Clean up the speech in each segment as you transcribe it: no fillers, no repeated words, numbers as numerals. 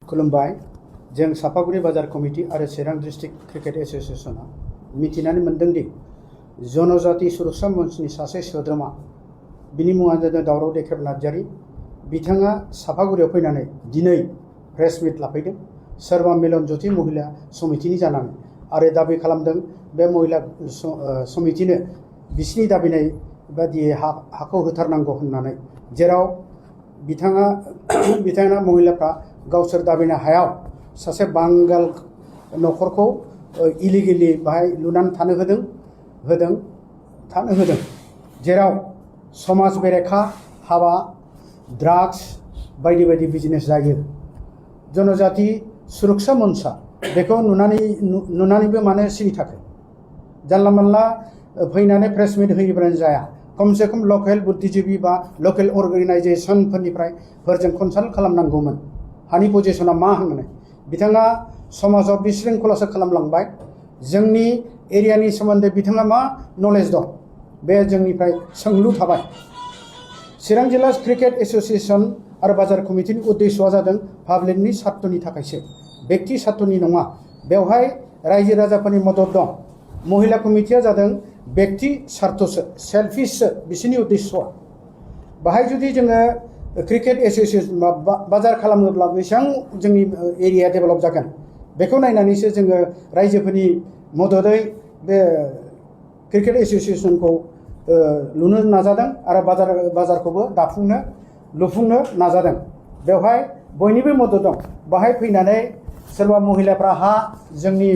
खुलुमबाय जों सापागुरि बाजार कमिटि आरो चिरां डिस्ट्रिक्ट क्रिकेट एसोसिएशना मिथिनानै मोनदों दि जनजाति सुरक्षा मंचनि सासे सोद्रोमा बिनि मुङा जादों दावराव देख्रेब नार्जारी बिथाङा सापागुरियाव फैनानै दिनै प्रेस मिट लाफैदों सोरबा मिलन ज्योति महिला समितिनि जानानै आरो दाबि खालामदों बे महिला समितिनो बिसिनि दाबिनाय बादियै हाखौ होथारनांगौ होननानै जेराव बिथाङा महिलाफ्रा गावसोर दाबिनाय हायाव सासे बांगाल नखरखौ इलिगेलि बाहाय लुनानै थानो होदों जेराव समाज बेरेखा हाबा ड्राग्स बायदि बायदि बिजनेस जायो जनजाति सुरक्षा मंचा बेखौ नुनानैबो मानो सिरि थाखो जानला मोनला फैनानै प्रेस मिट होयोब्लानो जाया कमसे कम लकेल बुद्धिजीबी बा लकेल अर्गेनाइजेशनफोरजों कनसाल्ट खालामनांगौमोन हानि पजिशना मा होननानै बिथाङा समाजाव बिशृंखलासो खालामलांबाय जोंनि एरियानि सोमोन्दै बिथाङा मा नलेज दं बे जोंनिफ्राय सोंलु थाबाय चिरां जिल्ला क्रिकेट एसोसिएशन आरो बाजार कमिटिनि उद्देश्यआ जादों पाब्लिकनि स्वार्थनि थाखायसो व्यक्ति स्वार्थनि नङा बेवहाय रायजो राजाफोरनि मदद दं महिला कमिटिया जादों व्यक्ति स्वार्थसो सेल्फिशसो बिसोरनि उद्देश्यआ बाहाय जुदि जोङो क्रिकेट एसोसिएशन बाजार खालामोब्ला बेसेबां जोंनि एरिया डेभेलप जागोन बेखौ नायनानैसो जोङो रायजोफोरनि मददै बे क्रिकेट एसोसिएशनखौ लुनो नाजादों आरो बाजारखौबो लुफुंनो नाजादों बेवहाय बयनिबो मदद दं बाहाय फैनानै सोरबा महिलाफ्रा जोंनि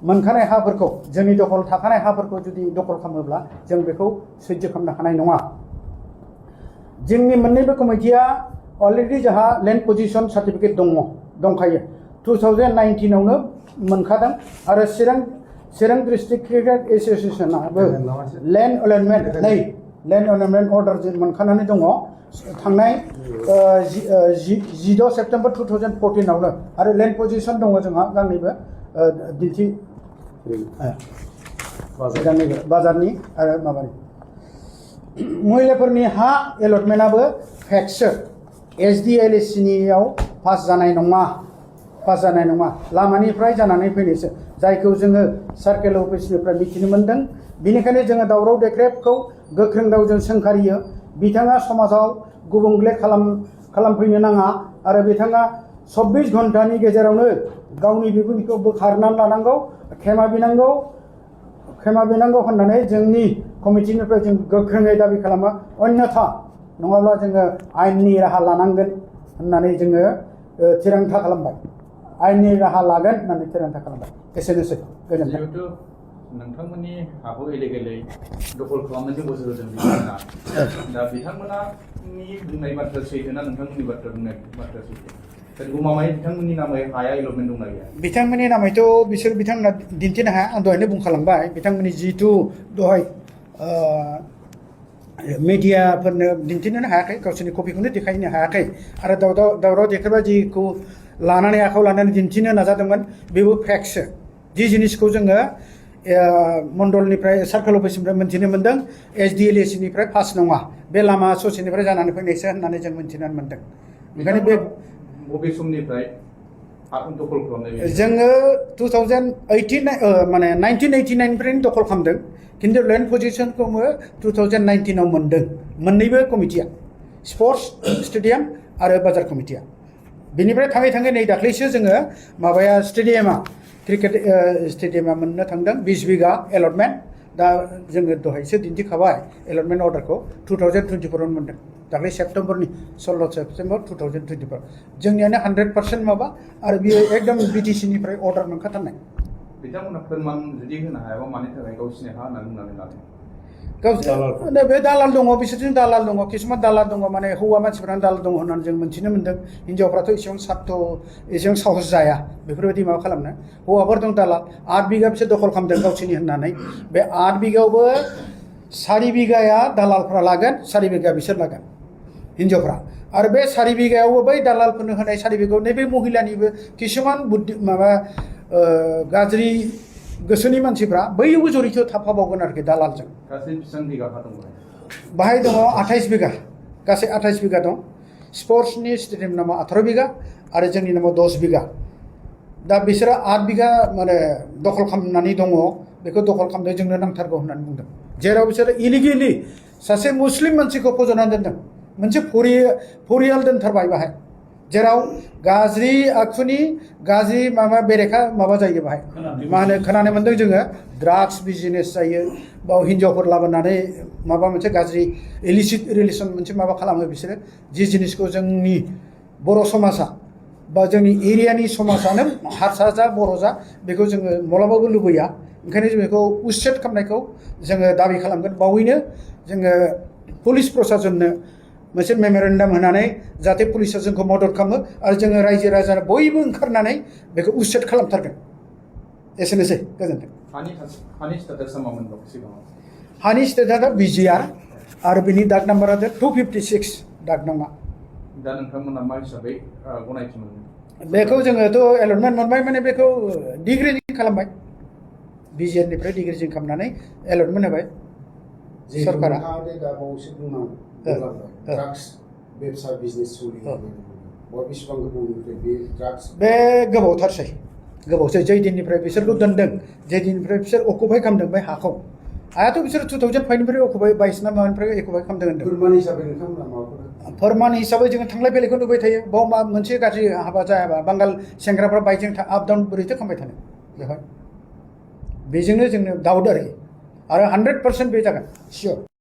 मोनखानाय हाफोरखौ जोंनि दखल थाखानाय हाफोरखौ जुदि दखल खालामोब्ला जों बेखौ सैज्य खालामनो हानाय नङा जोंनि मोननैबो कमिटिया अलरेडि जोंहा लेन्ड पजिशन सार्टिफिकेट दंखायो 2019 आवनो मोनखादों आरो चिरां डिस्ट्रिक्ट क्रिकेट एसोसिएशनाबो लेन्ड अलटमेन्ट अर्डार मोनखानानै दङ थांनाय 16 सेप्टेम्बर 2014 आवनो आरो लेन्ड पजिशन दङ जोंहा गांनैबो दिन्थि बाजारनि आरो माबानि महिलाफोरनि हा एलटमेन्टआबो फेक्सो SDLC-नियाव पास जानाय नङा लामानिफ्राय जानानै फैनायसो जायखौ जोङो सार्केल अफिसनिफ्राय मिथिनो मोनदों बेनिखायनो जोङो दावराव देख्रेबखौ गोख्रों रावजों सोंखारियो बिथाङा समाजाव गुबुंले खालामफैनो नाङा आरो बिथाङा 24 घन्टानि गेजेरावनो गावनि बिबुंथिखौ बोखारनानै लानांगौ क्षमा बिनांगौ होननानै जोंनि कमिटिनिफ्राय जों गोख्रोङै दाबि खालामो अन्यथा नङाब्ला जोङो आयेननि राहा लानांगोन होननानै जोङो थिरांथा खालामबाय आयेननि राहा लागोन होननानै थिरांथा खालामबाय एसेनोसै गोजोन्थों जिहेतु नोंथांमोननि हाखौ इलिगेलै दखल खालामनायजों बोसोर होदों बिथांमोना दा बिथांमोनानि बुंनाय बाथ्रा सैथोना नोंथांमोननि बुंनाय बाथ्रा सैथो गमामायै बिथांमोननि नामै हाया एलटमेन्ट दंना गैया बिथांमोननि नामैथ' बिथांमोना दिन्थिनो हाया आं दहायनो बुंखालांबाय बिथांमोननि जिहेतु दहाय मिडियाफोरनो दिन्थिनो हायाखै गावसोरनि कपिखौनो देखायनो हायाखै आरो दावराव देख्रेबा जिखौ लानानै आखायाव लानानै दिन्थिनो नाजादोंमोन बेबो फेक्सो जि जिनिसखौ जोङो मण्डलनिफ्राय सार्केल अफिसनिफ्राय मोन्थिनो मोन्दों SDLC-निफ्राय पास नङा बे लामा ससेनिफ्राय जानानै फैनायसो होननानै जों मोन्थिनानै मोन्दों ओंखायनो बे बबे समनिफ्राय दखल खालामनाय जोङो 1989 निफ्रायनो दखल खालामदों खिन्थु लेन्ड पजिशनखौ 2019 आव मोनदों मोननैबो कमिटिया स्पर्ट्स स्टेडियाम आरो बाजार कमिटिया बेनिफ्राय थाङै नै दाख्लैसो जोङो माबाया क्रिकेट स्टेडियामा मोननो थांदों 20 बिघा एलटमेन्ट दा जोङो दहायसो दिन्थिखाबाय एलटमेन्ट अर्डारखौ 2024 आव मोनदों दाख्लै सेप्टेम्बरनि 16 सेप्टेम्बर 2024 जोंनियानो 100% माबा आरो बियो एकदम BTC-निफ्राय अर्डार मोनखाथारनाय बिथांमोना फोरमान जुदि होनो हायाबा मानि थाखाय गावसिनि हा होननानै बुंनानै लादों बे दालाल दङ बिसोरजों दालाल दङ किसुमान दालाल दङ माने हौवा मानसिफोरानो दालाल दङ होननानै जों मोन्थिनो मोन्दों हिनजावफ्राथ' एसेबां साहस जाया बेफोरबायदि माबा खालामनो हौवाफोर दं दालाल 8 बिघा बिसोर दखल खालामदों गावसोरनि होननानै बे 8 बिघायावबो 4 बिघाया दालालफ्रा लागोन 4 बिघा बिसोर लागोन हिनजावफ्रा आरो बे 4 बिघायावबो बै दालालफोरनो होनाय 4 बिघायाव नैबे महिलानिबो किसुमान गाज्रि गोसोनि मानसिफ्रा बैयावबो जरित थाफाबावगोन आरोखि दालालजों गासै बेसेबां बिघा हा दं बाहाय दङ 28 बिघा गासै 28 बिघा दं स्पर्ट्सनि स्टेडियाम नामा 18 बिघा आरो जोंनि नामाव 10 बिघा दा बिसोरो 8 बिघा माने दखल खालामनानै दङ बेखौ दखल खालामनो जोंनो नांथारगौ होननानै बुंदों जेराव बिसोरो इलिगेलि सासे मुस्लिम मानसिखौ फज'नानै दोनदों मोनसे फरियाल दोनथारबाय बाहाय जेराव गाज्रि आखुनि गाज्रि माबा बेरेखा माबा जायो बाहाय मा होनो खोनानो मोनदों जोङो ड्राग्स बिजनेस जायो बाव हिनजावफोर लाबोनानै माबा मोनसे गाज्रि इलिसिट रिलेसन मोनसे माबा खालामो बिसोरो जि जिनिसखौ जोंनि बर' समाजा बा जोंनि एरियानि समाजानो हारसा जा बर' जा बेखौ जोङो मालाबाबो लुबैया ओंखायनो जों बेखौ उच्चेद खालामनायखौ जोङो दाबि खालामगोन बावैनो जोङो पुलिस प्रसासननो मोनसे मेम'रेन्डाम होनानै जाहाथे पुलिसा जोंखौ मदद खालामो आरो जोङो रायजो राजा बयबो ओंखारनानै बेखौ उच्चेद खालामथारगोन एसेनोसै गोजोन्थों हानि स्टेटासा मामोन दं सिगाङाव हानि स्टेटासा बिजिआर आरो बिनि दाग नाम्बारा 256 दाग नामा दा नोंथांमोना मा हिसाबै गनायथि मोनो बेखौ जोङोथ' एलटमेन्ट मोनबाय माने बेखौ डिग्रेजिं खालामबाय बिजिआरनिफ्राय डिग्रेजिं खालामनानै एलटमेन्ट होबाय सरकारा ड्राग्स बेबसा बिजनेस सोलियो बेसेबां गोबावनिफ्राय बे ड्राग्स बे गोबावसै जै दिननिफ्राय बिसोरखौ दोनदों जे दिननिफ्राय बिसोर अकुपाय खालामदों बे हाखौ हायाथ' बिसोर 2005निफ्राय अकुपाय 22 ना माबानिफ्राय अकुपाय खालामदों होनदों फोरमान हिसाबै नोंथांमोना माबाफोर फोरमान हिसाबै जोङो थांलाय फैलायखौ नुबाय थायो बाव मा मोनसे गाज्रि हाबा जायाबा बांगाल सेंग्राफ्रा बाइकजों आप डाउन बोरैथो खालामबाय थानो बेवहाय बेजोंनो जोंनो दाउट आरो 100% बे जागोन सियर